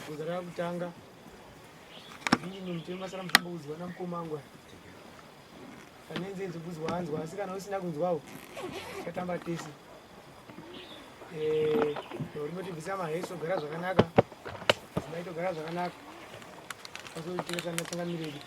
Bvunzo rakutanga inini mutemo masara muchimboudzwa namukoma wangu aya pane nzee dzokuzwa anzwa asi kana usina kunzwawo chatamba tese eh, rinotibvisa maheso gara zvakanaka dzimai togara zvakanaka azoitengesa natsangamiredi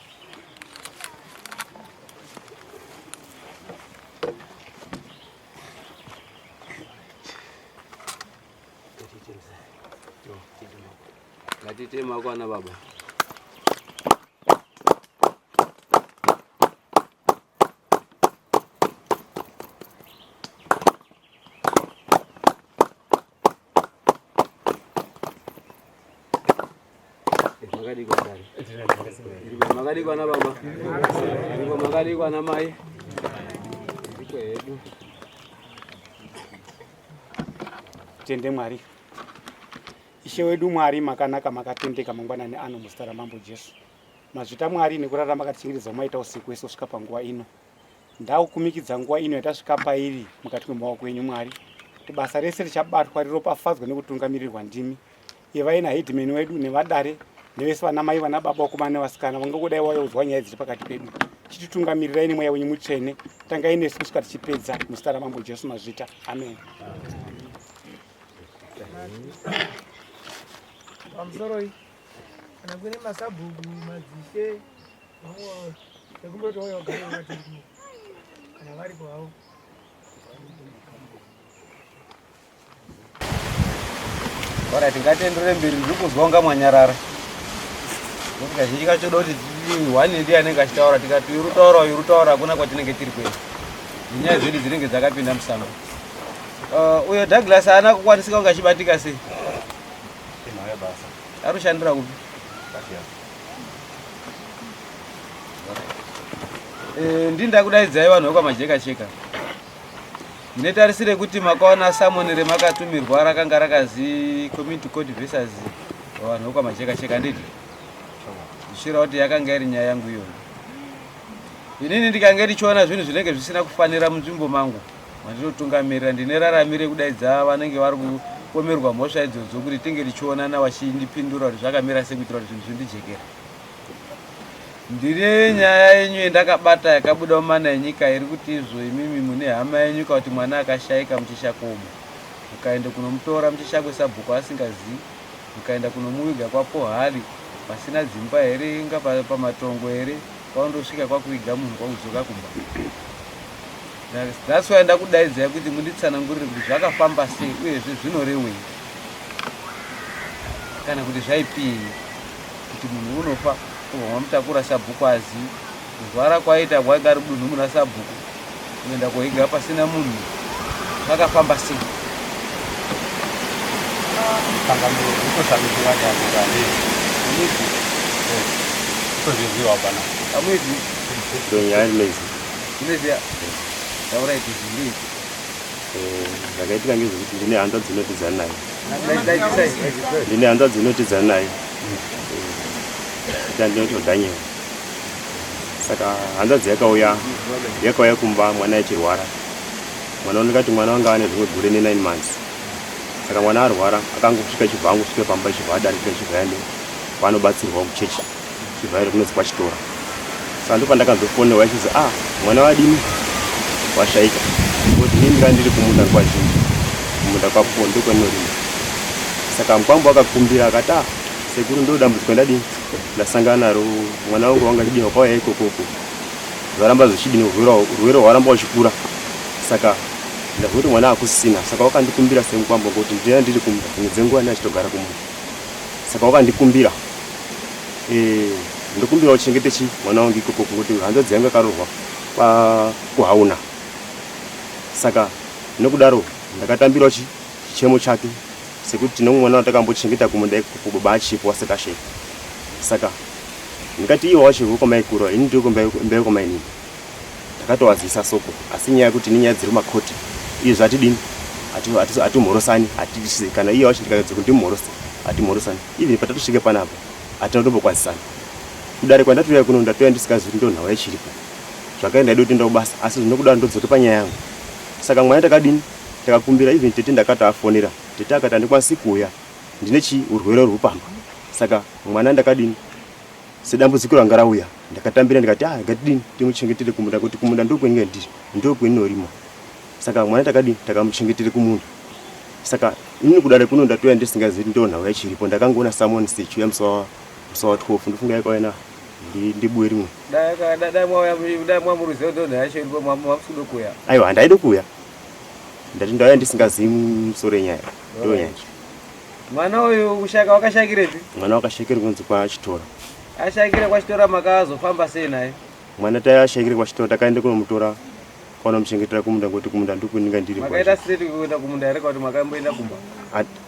Ngatite maoko ana baba. Makadii dare? Makadii ana baba? Makadii ana mai? Ndiko hedu. Tende Mwari. Ishe wedu Mwari makanaka makatendeka mangwanani ano muzita raMambo Jesu. Mazvita Mwari nekurara makatichengetedza maita usiku wese kusvika panguva ino. Ndakukumikidza nguva ino yatasvika pairi mukati memaoko enyu Mwari kuti basa rese richabatwa riropafadzwe nekutungamirirwa ndimi. Ivai naheadman wedu nevadare nevese vana mai vana baba vakomana nevasikana vangangodai vauya nyaya dziri pakati pedu. Chititungamirirai nemweya wenyu mutsvene. Tangai nesu kusvika tichipedza muzita raMambo Jesu mazvita. Amen. Pamusoroi kana kune masabhuku madzishe vamwe vekumboti vauya vagare vakati kana varipo havo. Alright, ngatienderere mberi ndiri kuzwa kunga mwanyarara. Nokuti kazhinji kacho toda kuti one ndiye anenge achitaura tikati uyu rutaura uyu rutaura hakuna kwatinenge tiri kuenda. Nyaya dzedu dzinenge dzakapinda musango. Uyo Douglas haana kukwanisika kunge achibatika sei? Ari kushandira kupi? Ndini ndakudaidzai vanhu vekwaMajekacheka. Ndine tarisiro yekuti makaona samoni remakatumirwa rakanga rakazi community court versus vanhu vekwaMajekacheka handiti? Zvichireva kuti yakanga iri nyaya yangu iyoyo. Inini ndikange ndichiona zvinhu zvinenge zvisina kufanira munzvimbo mangu mandinotungamirira, ndine raramiro yekudaidza vanenge vari kupomerwa mhosva idzodzo kuti tinge tichionana vachindipindura kuti zvakamira sei kuitira kuti zvinhu zvindijekere. Ndine nyaya yenyu yandakabata yakabuda mumana enyika iri kuti izvo imimi mune hama yenyu kana kuti mwana akashaika muchishako umo mukaenda kunomutora muchishakwe sabhuku asingazivi mukaenda kunomuviga kwaPohali pasina dzimba here inga pamatongo here kwaundosvika kwakuviga munhu kwakudzoka kumba. That's why ndakudaidzai kuti munditsanangurire kuti zvakafamba sei uyezve zvinorewei kana kuti zvaipii kuti munhu unofa obva mamutakura sabhuku azivi kurwara kwaita kwainge ari kudunhu muna sabhuku kuenda koiga pasina munhu zvakafamba sei. Nyaya ndinoiziva. Unoiziva? Taurai kuti ndeipi. Zvakaitika ngezvekuti ndine hanzvadzi inotidzana naye. Ndine hanzvadzi inotidzana naye. Ita ndinoti Daniel. Saka hanzvadzi yakauya yakauya kumba mwana achirwara. Mwana ndikati mwana wanga ane zvimwe gore ne 9 months. Saka mwana arwara akangosvika achibva angosvika pamba achibva adarika achibva aende kwaanobatsirwa kuchechi achibva aenda kunonzi kwachitora. Saka ndopandakanzofonerwa achizi ah mwana wadini washaika. Ngokuti inini ndanga ndiri kumunda nguva zhinji kumunda kwapo ndokwandinorima. Saka mukwambo akakumbira akati ah sekuru ndo dambudziko ndadini ndasangana naro mwana wangu wanga achidini wakauya ikokoko zvaramba zvichidini urwere hwaramba uchikura saka ndazwa kuti mwana akusina saka wakandikumbira semukwambo ngokuti ndina ndiri kumunda dzimwe dzenguva ndina achitogara kumunda saka wakandikumbira eh, ndokumbira uchengete chi mwana wangu ikoko ngokuti hanzvadzi yangu yakarorwa kuhauna saka nokudaro ndakatambirawo chi chichemo chake sekuti tine mwana watakambochengeta kumunda ikoko baba achipo asati ashaika saka Ndingati iwo wacho wekwamaikuru ini ndiri kumba yekwamainini. Takatowazivisa soko asi nyaya yekuti nenyaya dziri kumakoti izvi hatidini hatimhorosani hatidisi kana iye wacho ndikanyatso kuti ndimhorose hatimhorosani even patatosvika panapa hatina kutombokwazisana. Kudare kwandatouya kuno ndatouya ndisikazivi kuti ndonhau yachiripo. Zvakaenda ndaida kutoenda kubasa asi zvino kudaro ndodzoke panyaya yangu. Saka mwana takadini takakumbira even tete ndakatoafonera tete akati handikwanisi kuuya ndine chi urwere uri kupamba saka mwana ndakadini sedambudziko ranga rauya ndakatambira ndikati ah ngatidini timuchengetere kumunda kuti kumunda ndokwenenge ndiri ndokwendinorima saka mwana takadini takamuchengetere kumunda saka inini kudare kuno ndatouya ndisingazivi kuti ndonhau yachiripo ndakangoona samon sechiuya musi wa musi wa 12 ndofunga yakauya na ndibuwe rimwe dai mwamuruziva ndonhau yacho iripo mamusudo kuya aiwa handaide kuuya ndati ndauya ndisingazivi musoro yenyaya ndonyaya Mwana uyu kushaka wakashakirepi? Mwana wakashakira kunzi kwaChitora. Ashakira kwaChitora makazofamba sei naye? Mwana tayashakira kwaChitora takaenda kunomutora kwanomuchengetera kumunda ngokuti kumunda ndikuninga ndiri. Makaita straight kuenda kumunda here kuti makamboenda kumba?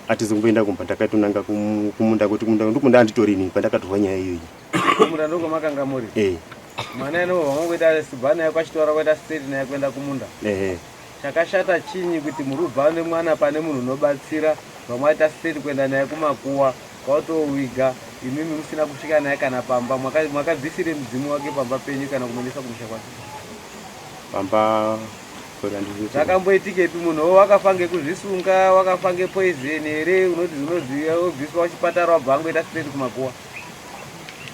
Atizi kumboenda kumba takaitonanga kumunda kuti kumunda ndikunda anditori ini pandakatorwa nyaya iyoyi. Kumunda ndiko makanga muri? Eh. Mwana ino wangoita sibana naye kwaChitora kuita straight naye kuenda kumunda. Eh. Chakashata chinyi kuti murubva nemwana pane munhu unobatsira vamwaita straight kuenda naye kumakuwa kwautowiga imimi musina kusvika naye kana pamba mwakabvisire mudzimu wake pamba penyu kana kumuendesa kumusha kwake pamba zvakamboitikepi munhu wo wakafa ngekuzvisunga wakafa ngepoison here unoti zvinodzi obviswa kuchipatara wabva angoita straight kumakuwa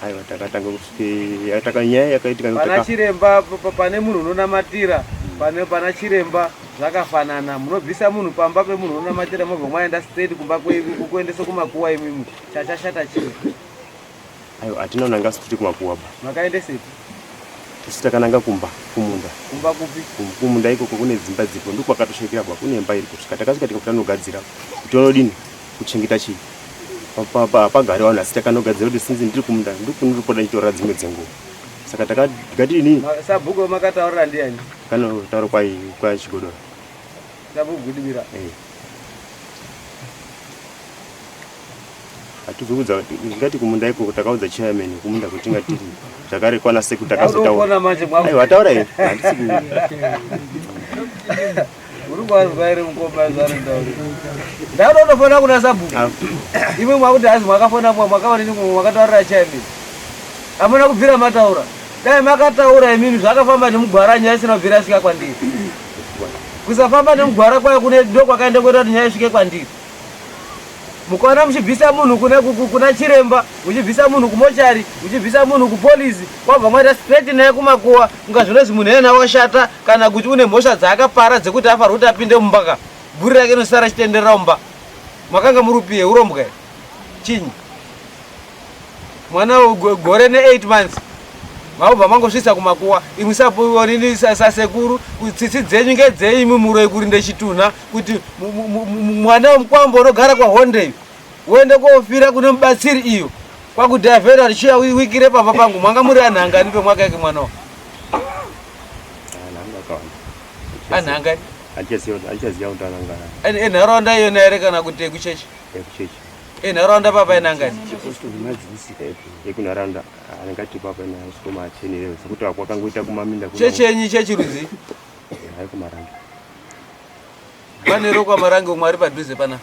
Aiwa takatanga kusvike taka nyaya yakaitika pana chiremba pane munhu unonamatira pane pana chiremba zvakafanana munobvisa munhu pamba pemunhu unonamatira mobva mwaenda straight kumba kuendesa kumakuwa imimi chachashata chii aiwa hatina kunanga straight kumakuwa ba makaendesepi isu takananga kumba kumunda kumba kupi kumunda ikoko kune dzimba dziripo ndokwakatoshaikira kwa kune imba iri kusvika takasvika tikati tanogadzira kuti tonodini kuchengeta chii pagare vanhu asi takanogadzira kuti sinzi ndiri kumunda ndirikundiripota ndichitorera dzimwe dzenguva saka takatidini sabhuku makataurira ndiyani kanotaura kwachigodora sabhuku gudibira eh. hatizokudza ngati kumunda ikoko takaudza chairman kumunda kuti tinga tiri zvakare kwana seku takazotaura aiwa taura here handisi Uri kwanzwa here mukoma zvaanotaura? Ndakatofona kuna sabhuku. Ah. Imwe mwakuti hazi mwakafona mwa mwakaona nini mwakataurira chairman. Hamuna kubvira mataura. Dai makataura imimi zvakafamba nemugwara nyaya isina kubvira yasvika kwandiri. Kusafamba nemugwara kwayo kune ndokwakaenda kuita kuti nyaya isvike kwandiri. Mukaona muchibvisa munhu kuna, kuna chiremba, muchibvisa munhu kumochari, muchibvisa munhu kupolisi, kwabva mwaita straight naye kumakuwa, kunga zvinonzi munhu iyena washata kana kuti une mhosva dzaakapara dzekuti afanirwa kuti apinde mumba ka bhuri rake inosara achitenderera mumba. Makanga muri upiye urombwa here? Chinyi? Mwana gore ne 8 months maubva mangosvitsa kumakuwa imwi saonini sasekuru tsitsi dzenyu ngedzei imwi muroyi kurinde chitunha kuti mwana wemukwambo unogara kwahonde uende kofira kune mubatsiri iyo kwakudhavhera richiuya wikire pamba pangu mwanga muri anhu angani pemwaka yake mwana wa anhu angani enharaunda iyona here kana kuti ekuchechi enharaunda papa inangani ekunharaunda anenge ati papa inasviko sekuti kwakangoita kumaminda chechi yenyu chechi rudzi hayi kumarange pane rokwa marange umwe ari padhuze pana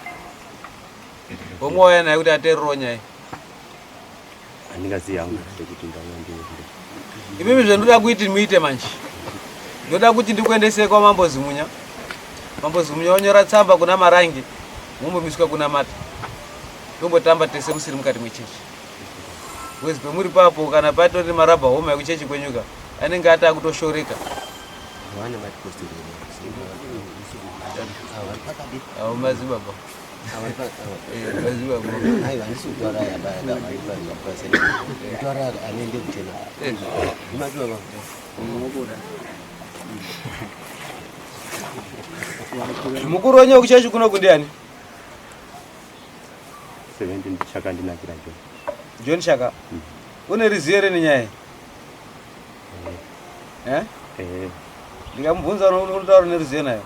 umwe wauya naye kuti ateererewo nyaya handingazivi hangu sekuti ndauya imimi zvendoda kuiti muite manje ndoda kuti ndikuendesei kwamambo zimunya mambo zimunya wonyora tsamba kuna marange mombomiswa kunamata tombotamba tese musiri mukati mechechi Because pemuri papo kana patori marabha homa ekuchechi kwenyuka anenge ati akutoshoreka. Avo madzibaba. Eh, madzibaba. Eh. Mukuru wenyu wekuchechi kuno kundiani? 17 Shaka ndinakira John. John Shaka. Une rizivo here nenyaya iyi? Eh? Eh. Ndikamubvunza unotaura neruzivo nayo.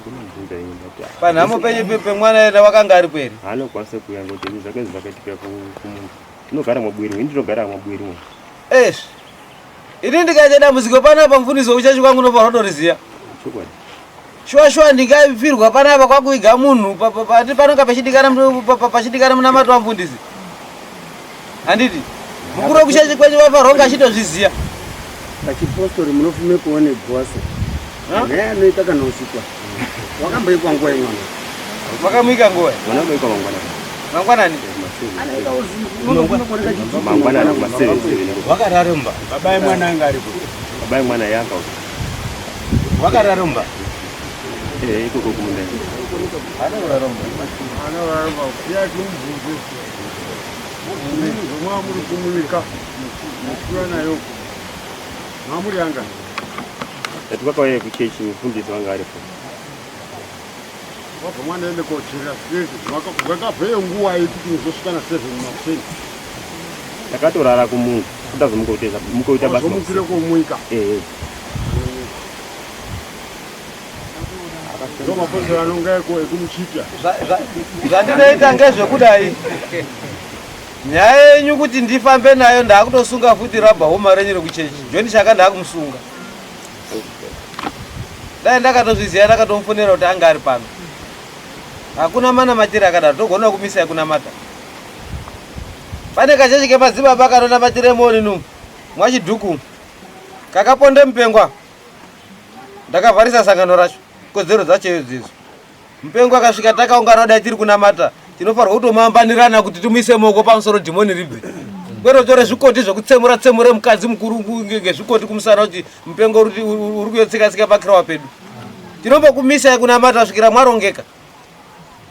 Ndinomubvunza ini ndati. ah, Panhamo penyu pemwana yena wakanga aripo here? Haanokwanisa kuuya ngokuti ini zvake zvakaitika kumunhu. Tinogara mwabuwe rimwe, ini ndinogara mwabuwe rimwe. Eish. Ini ndikaita dambudziko panapa mufundisi wekuchechi kwangu unofanira kutoriziya. Chokwadi. Shuwa shuwa ndingafirwa panapa kwakuiga munhu pati panonga pachidikana pachidikana munamato wamufundisi. Handiti? Mukuru wekuchechi kwenyu wafanirwa kunge achitozviziya. Pachipostori munofume kuone bhosa. Naye anoita kana usikwa. Wakamboikwa nguwa imwana. Makamuika nguwa? Mwana wakaikwa mangwanani. Mangwanani? Mangwanani kuma 7 7. Wakarara mumba. Baba yemwana anga aripo. Baba yemwana yanga. Wakarara mumba. Eh, ikoko kumunda. Anorara mumba. Anorara mumba. Ya kumubvunze. Mwa muri kumunika. Mukuya nayo. Mwamuri anga. Tati vakauya kuchechi mufundisi vanga aripo. Wabva mwana ende kochera zvese vakabveyo nguwa yekuti muzosvika na 7 makuseni. Takatorara kumunhu kutazomuka mukoita basa. Wazomukire komuika. Eh. Ndo mapostori anonga ekumuchita. Zvandinoita ngezvekudai. Nyaya yenyu kuti ndifambe nayo ndakutosunga futi rabha homa renyu rekuchechi. John Chaka ndakumusunga. Dai ndakatozviziva ndakatomufonera kuti anga ari pano. Hakuna manamatiro akadaro togona kumisai kunamata. Pane kachechi kemadzibaba kanonamatira moni nu mwachidhuku kakaponde mupengwa ndakavharisa sangano racho kodzero dzacho idzo Mupengo akasvika takaungana dai tiri kunamata tinofanirwa kutomambanirana kuti timuise maoko pamusoro dhimoni ribve kwete kutore zvikoti zvekutsemura tsemure mukadzi mukuru ngezvikoti kumusana kuti mupengo uri kuyotsika tsika pakirawa pedu tinombokumisai kunamata kusvikira mwarongeka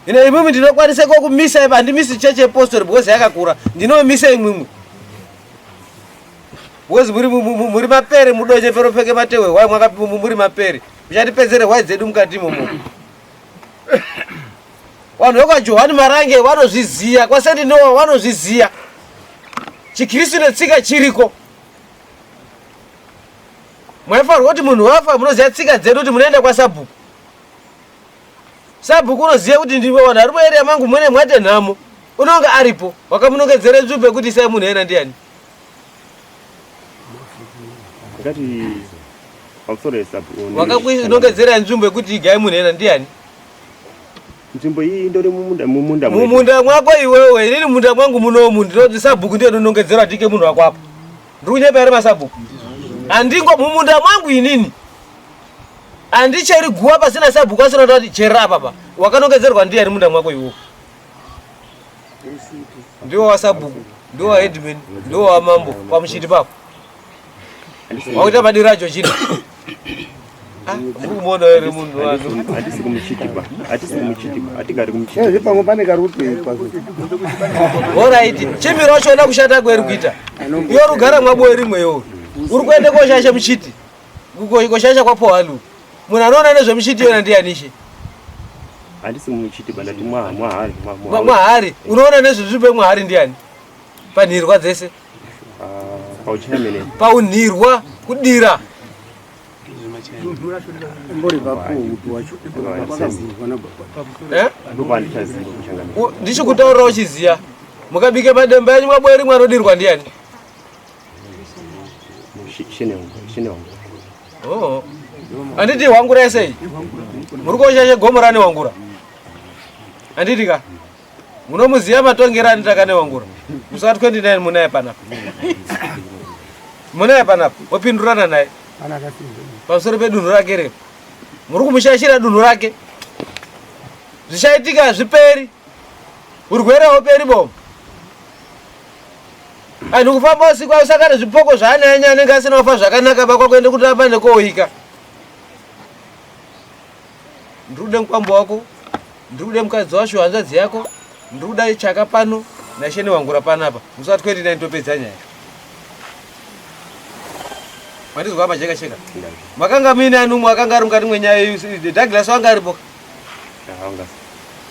ino imwimwi ndinokwanisa kokumisai handimisi chechi yepostori because yakakura ndinomisa imwimwi because muri mapere mudonye peropfeke matehwe hwai muri mapere Muchatipedzere hwai dzedu mukati imomo. Vanhu vekwaJohani Marange vanozviziya, kwaSendi Noah vanozviziya. ChiKristu netsika chiriko. Mwaifanirwa kuti munhu wafa munoziva tsika dzedu kuti munoenda kwasabhuku. Sabhuku unoziva kuti ndivo vanhu vari mueria mangu mune mwate nhamo. Unonga aripo wakamunongedzere nzvimbo yekuti isai munhu ena ndiani? Ndakati pamusoro yesabhuku. Wakakunongedzera nzvimbo yekuti igai munhu ena ndiani? Nzvimbo iyi indori mumunda mumunda mwedu. Mumunda mwako iwewe, inini mumunda mwangu munomu ndinoti sabhuku ndiye anonongedzera kuti ike munhu wako apa. Ndiri kunyepa here masabhuku? Handingo mumunda mwangu inini. Handicheri guwa pasina sabhuku asina kuti chera apa pa. Wakanongedzerwa ndiani munda mwako iwewe? Ndiwo wasabhuku, ndiwo waheadman, ndiwo wamambo pamuchiti pako. Wakuita madiro acho chino. Ah, muri kumuona here munhu wanu? Hatisi kumuchitiba, hatisi kumuchitiba, hatigari kumuchitiba. Ezvi pamwe pane karupe pazvo. Alright, chimiro wacho ona kushata kweri kuita. Iwe rugara mwaboe rimwe iwe. Uri kuenda koshaisha muchiti. Koshaisha kwapohalu. Munhu anoona nezvemuchiti yona ndiyani ishe? Handisi muchitiba ndati mwahari. Mwahari. Unoona nezvezvipe mwahari ndiyani? Panhirwa dzese. Pauchairman. Paunhirwa kudira. Eh? Ndichikutaurira uchiziya. Mukabike mademba enyu mwaboe rimwe anodirwa ndiyani? Oh. Anditi wangura yese muri kosha chegomo rane wangura. Anditi ka? Munomuziya matongero anoita kane wangura. Musi wa 29 munaye panapa. Munaye panapa wopindurana naye. Pamusoro pedunhu rake repo. Muri kumushaishira dunhu rake. Zvichaitika hazviperi. Urwere hauperi bomo. Anhu kufamba usiku ausangane zvipoko zvaananya anenge asina kufa zvakanaka bakwa kuende kutamba nekooika. Ndiri kuda mukwambo wako, ndiri kuda mukadzi wacho hanzvadzi yako, ndiri kuda chaka pano naSheni wangura panapa. Musi wa 29 topedza nyaya. Mandizwa majeka cheka. Makanga muine ani umwe akanga ari mukati mwenyaya iyi Douglas wanga aripo.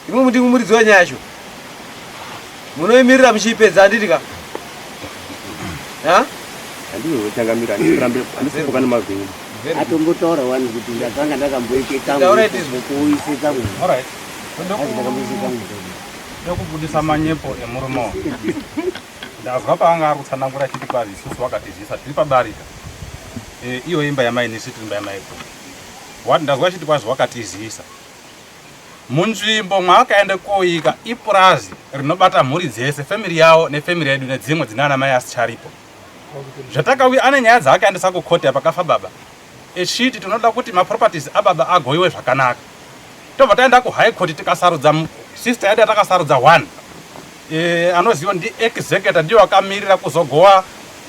Imwe muti muridzi wenyaya yacho. Munoimirira muchiipedza handiti ka? Ha? Handizvo changamira handisi handisi kupoka nemagwinyi. Atombotaura wani kuti ndakanga ndakamboite kamwe kuise kamwe. All right. Ndakamboise kamwe. Ndokubudisa manyepo emurume. Ndazwa paanga ari kutsanangura achiti kwazi isusu wakatizvisa tiri pabarika. E, iyo imba yamai nisi tiri imba yamai guru. Wati ndazwa achiti kwazi wakatizisa. Munzvimbo mwaakaenda koika ipurazi rinobata mhuri dzese, family yavo nefamily yedu nedzimwe dzinana mai asicharipo. Zvatakauya ane nyaya dzaakaendesa kucourt pakafa baba. Echiti tinoda kuti maproperties ababa agoiwe zvakanaka. Tobva taenda kuhigh court tikasarudza sister yedu yatakasarudza one. E, anoziva ndi executor ndiyo akamirira kuzogowa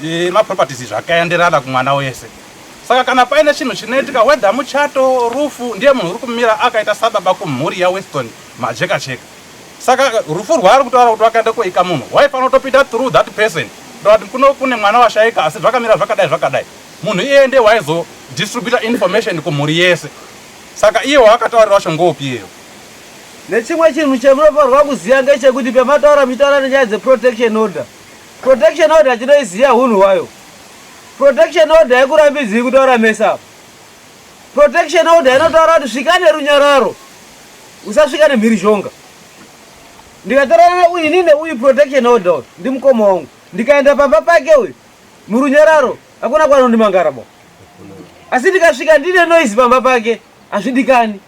e, maproperties zvakaenderana kumwana wese. Saka kana paine chinhu chinoitika whether muchato, rufu, ndiye munhu uri kumira akaita sababa kumhuri yaWeston Majekacheka. Saka rufu rwaari kutaura kuti wakaenda koika munhu waifanira kutopinda through that person kuti kuno kune mwana washaika asi zvakamira zvakadai zvakadai. Munhu iyeye ndiye waizodistributa information kumhuri yese. Saka iye waakataurira wacho ngoupi iyeyo? Nechimwe chinhu chemunofanirwa kuziva ngechekuti pamataura muchitaura nenyaya dzeprotection order. Protection order tinoiziva hunhu hwayo. Protection order haikurambidzii kutaura mese apa. Protection order inotaura kuti svika nerunyararo, usasvika nemhirizhonga. Ndikatorana neuyu ini neuyu protection order uyu ndimukoma wangu, ndikaenda pamba pake uyu murunyararo hakuna kwanondimangara bo. Asi ndikasvika ndine noise pamba pake hazvidikani.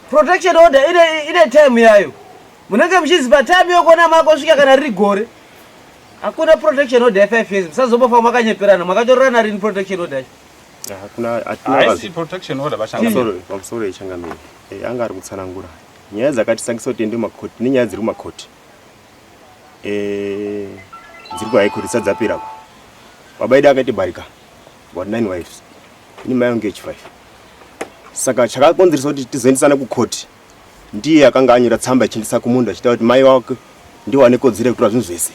Protection order ine, ine time yayo, munenge muchizi patime yokona makosvika kana riri gore. Hakuna protection order ya 5 years. Musazombofa makanyeperana. Makatorerana rini protection order yacho? Hakuna hatina Haisi protection order vachangamire. Pamusoro yechangamire. Eh, anga ari kutsanangura nyaya dzakatisangisa kuti tiende kumakoti nenyaya dziri kumakoti. Eh, dziri kuhigh court dzisati dzapera. Baba edu akaita barika. About 9 wives. Ini mai vangu age 5. Saka chakakonzeresa kuti tizoendesana kukoti ndiye akanga anyora tsamba ichiendesa kumunda achitaura kuti mai wake ndiwo ane kodzero yekutora zvinhu zvese.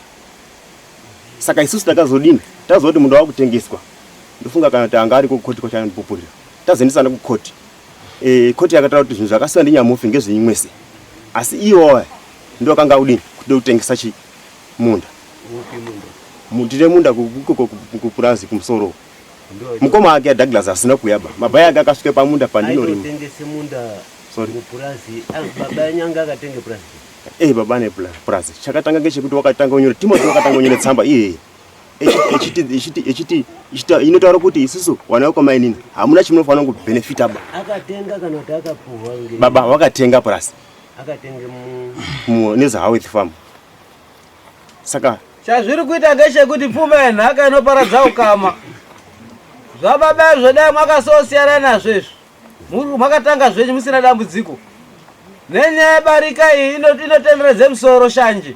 Saka isusu takazodini? Tazoona kuti munda wakutengeswa. Ndofunga kana kuti anga ariko kukoti kwacho anondipupurira. Tazoendesana kukoti. E, koti yakataura kuti zvinhu zvakasiwa ndinyamufi ngezvenyu mwese. Asi iwo ndiwo akanga akudini? Kuda kutengesa chi munda. Tine munda kupurazi kumusoro. Mukoma ake Douglas asina kuuya ba. Mabhai ake akasvika pamunda pandinorima. Aitotengese munda Sorry. mupurazi. Ah, baba nyanga akatenge purazi. Eh baba ne purazi. Chakatanga ngechekuti wakatanga kunyora Timothy wakatanga kunyora tsamba iye. Echiti echiti echiti echiti inotaura kuti isusu wana wako mainini hamuna chimunofanira kubenefita ba. Akatenga kana kuti akapuhwa nge. Baba wakatenga purazi. Akatenge mu mu Nezahawith farm. Saka Chazviri kuita ngechekuti pfuma yenhaka inoparadza ukama. Zvababa izvo dai makasosiyana nazvo izvi. Makatanga zvenyu musina dambudziko. Nenyaya yebarika iyi inotenderedze musoro shanje.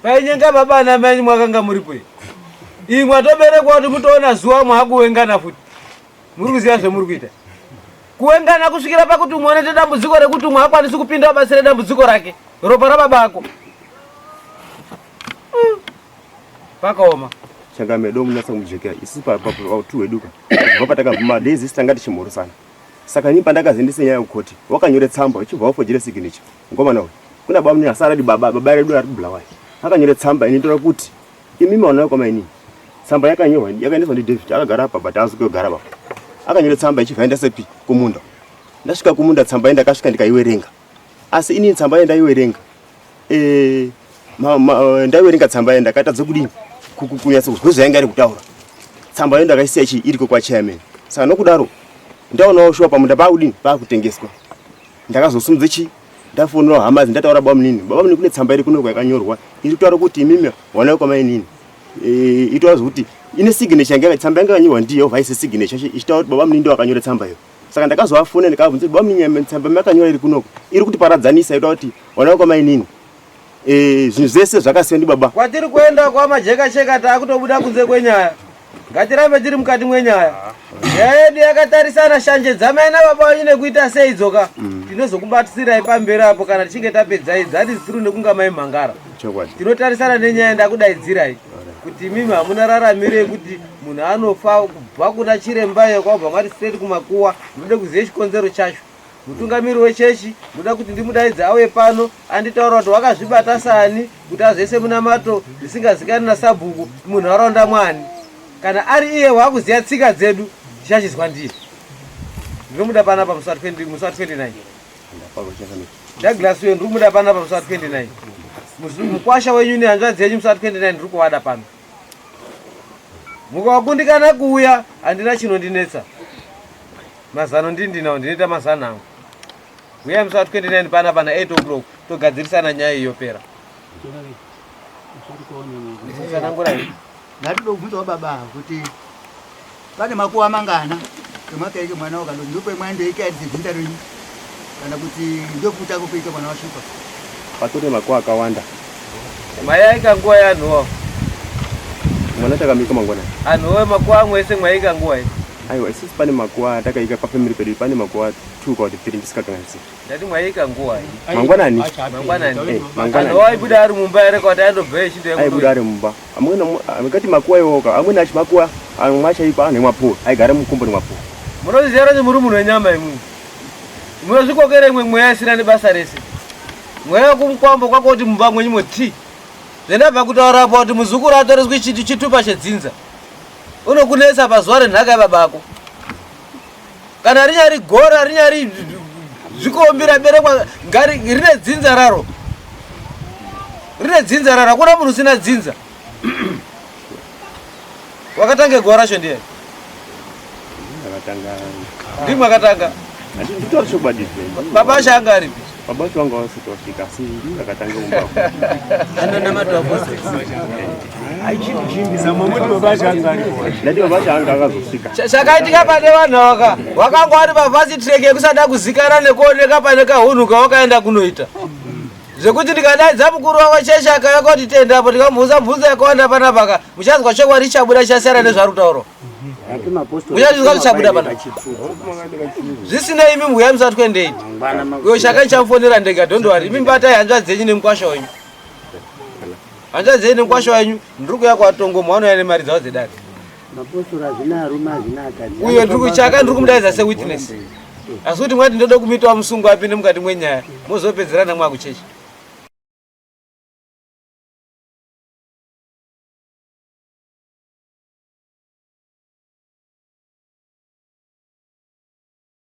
Painyenga baba namai mwakanga muripo iyi. Iyi mwatoberekwa kuti mutoona zuva mwakuwengana futi. Muri kuziva zvemuri kuita. Kuwengana kusvikira pakuti umwe anoita dambudziko rekuti umwe hakwanisi kupinda wabatsire dambudziko rake. Ropa rababa ako. Pakaoma. Changamire do munyatsa kumujekera isu pautu hwedu ka kubva patakabva madays isu tanga tichimhorosana saka ini pandakazoendesa nyaya kukoti wakanyore tsamba uchibva wafojere signature mukomana uyu kuna baba munini asi aradi baba baba redu ari kubulawayo akanyore tsamba inotaura kuti imi maona kwamainini tsamba yakanyorwa yakaendeswa ndidavid akagara apa but haazi kugara apa akanyore tsamba ichibva yaenda sepi kumunda ndasvika kumunda tsamba iyi ndakasvika ndikaiwerenga asi ini tsamba iyi ndaiwerenga Eh, eh, ndaiverenga tsamba yayo ndakatadza kudini kunyatsa kuzwa zvainge ari kutaura tsamba yayo ndakaisiya chii iriko kwachairman saka nokudaro ndaonawo shuwa pamunda paakudini paakutengeswa ndakazosumudza chii ndafonerawo hama dzi ndataura baba munini baba munini kune tsamba iri kunoko yakanyorwa iri kutaura kuti imimi wanai kwamainini eh, itaura zvekuti ine signature yanga tsamba yanga yakanyorwa ndiyo vaise signature ichitaura kuti baba munini ndo akanyora tsamba iyo Saka ndakazovafona ndikavabvunza kuti baba tsamba makanyora iri kunoko iri kutiparadzanisa ita kuti vana vakwamainini eh, zvinhu zvese zvakasiya ndibaba. Kwatiri kuenda kwamajekacheka taakutobuda kunze kwenyaya. Ngatirambe tiri mukati mwenyaya. Nyaya yedu yakatarisana shanje dzamai nababa venyu nekuita sei dzoka. Tinozokubatsirai pamberi apo kana tichinge tapedza idzi. That is true nekunga mai mhangara. Chokwadi. Tinotarisana nenyaya ndakudaidzirai kuti imimi hamuna raramiro yekuti munhu anofa kubva kuna chiremba iyo kwabva mwati straight kumakuwa ndinoda kuziva chikonzero chacho mutungamiri wechechi ndoda kuti ndimudaidze auye pano anditaura kuti wakazvibata sani kuti azoise munamato zvisingazikani nasabhuku munharaunda mwani kana ari iye waakuziva tsika dzedu tichachizwa ndiye ndinomuda panapa musi wa 20 musi wa 29 Douglas uyo ndiri kumuda panapa musi wa 29 mukwasha wenyu nehanzvadzi yenyu musi wa 29 ndiri kuvada pano. Mukakundikana kuuya handina chinondinetsa. Mazano ndindinawo ndinoita mazano angu. Uya musi wa 29 pana pana 8 o'clock togadzirisana nyaya iyo yopera. Tsanangura iyi. Ndatoda kubvunzawo baba kuti pane makuva mangana emwakaike mwana wakando ndipo mwandoika dzinza renyu kana kuti ndokuta kukuita mwana washupa. Patore makuva akawanda. Mayaika nguva yanhuwa. Mwana takamika mangwanani. Anhuwa makuva amwe ese mwaika nguva iyi. Aiwa isusu pane makuva atakaika pafamily pedu pane makuva 2 kana kuti 3 ndisikakanganisi. Ndati mwaika nguva iyi. Mangwanani. Mangwanani. Eh, mangwanani. Anhuwa aibuda ari mumba here kana kuti aindobva echindoya Aibuda ari mumba. Amweni amukati makuva iwoka amweni achi makuva amwe achaikwa anhu emwapuwa aigara mukomboni mwapuwa. Munozviziva kuti muri munhu wenyama imwimwi. Munozvikokera imwe mweya isina nebasa rese. Mweya wekumukwambo kwako kuti mumba mwenyu moti. Zvendabva kutaura apa kuti muzukuru atoreswi chitupa chedzinza. Unokunetsa pazuva renhaka yababa ako. Kana rinyari gora rinyari zvikombi raberekwa ngari rine dzinza raro. Rine dzinza raro hakuna munhu usina dzinza. Wakatanga gora racho ndiye. Ndakatanga. Ndimwe akatanga. Nditaura chokwadi. Baba acho anga aripi? Baba acho vanga vasati vasvika asi ndini ndakatanga kumba. Ndati baba acho anga akazosvika. Chakaitika pane vanhu ava wakanga wari pafasi track yekusada kuzikana nekuoneka pane kahunhu kawakaenda kunoita. Zvekuti ndikadaidza mukuru wavo chechi akauya koti tenda apo ndikamubuza mubvunzo yakawanda panapa ka muchanzwa chokwadi chabuda chasiyana nezvari kutaurwa. Muchanzwa kuti chabuda panapa. Zvisinei imi mbuya musati kuendei. Uyo chaka ndichamufonera ndega don't worry. Imi batai hanzvadzi dzenyu nemukwasha wenyu. Hanzvadzi dzenyu nemukwasha wenyu ndiri kuuya kwatongo maonouya nemari dzavo dzedare. Mapostori hazvina arume hazvina akadzi. Uyo ndiri kuchaka ndiri kumudaidza sewitness. Asi kuti mwati ndoda kumuitawo musungo apinde mukati mwenyaya mozopedzerana mwakuchechi.